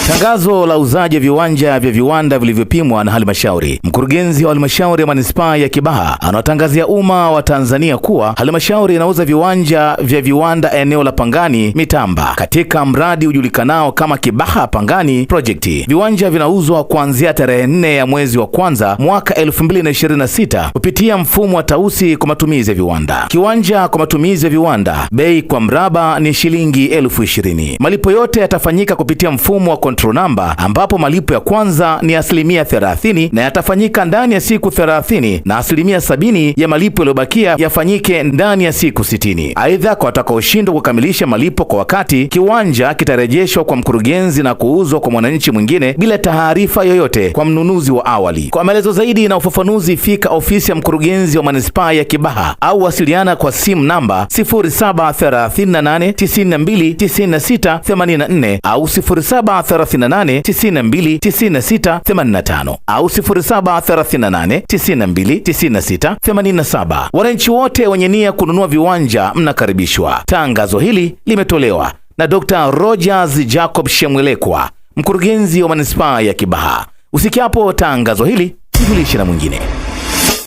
Tangazo la uuzaji viwanja vya viwanda vilivyopimwa na halmashauri. Mkurugenzi wa halmashauri ya manispaa ya Kibaha anawatangazia umma wa Tanzania kuwa halmashauri inauza viwanja vya viwanda eneo la Pangani Mitamba katika mradi ujulikanao kama Kibaha Pangani Project. Viwanja vinauzwa kuanzia tarehe 4 ya mwezi wa kwanza mwaka 2026 kupitia mfumo wa tausi kwa matumizi ya viwanda. Kiwanja kwa matumizi ya viwanda, bei kwa mraba ni shilingi 20,000. Malipo yote yatafanyika kupitia mfumo wa control number, ambapo malipo ya kwanza ni asilimia 30 na yatafanyika ndani ya siku 30 na asilimia 70 ya malipo yaliyobakia yafanyike ndani ya siku 60. Aidha, kwa watakaoshindwa kukamilisha malipo kwa wakati, kiwanja kitarejeshwa kwa mkurugenzi na kuuzwa kwa mwananchi mwingine bila taarifa yoyote kwa mnunuzi wa awali. Kwa maelezo zaidi na ufafanuzi, fika ofisi ya mkurugenzi wa manispaa ya Kibaha au wasiliana kwa simu namba 0738929684 au 0738929685 au 0738929687. Wananchi wote wenye nia kununua viwanja mnakaribishwa. Tangazo hili limetolewa na Dr. Rogers Jacob Shemwelekwa, mkurugenzi wa manispaa ya Kibaha. Usikiapo tangazo hili, mjulishe na mwingine.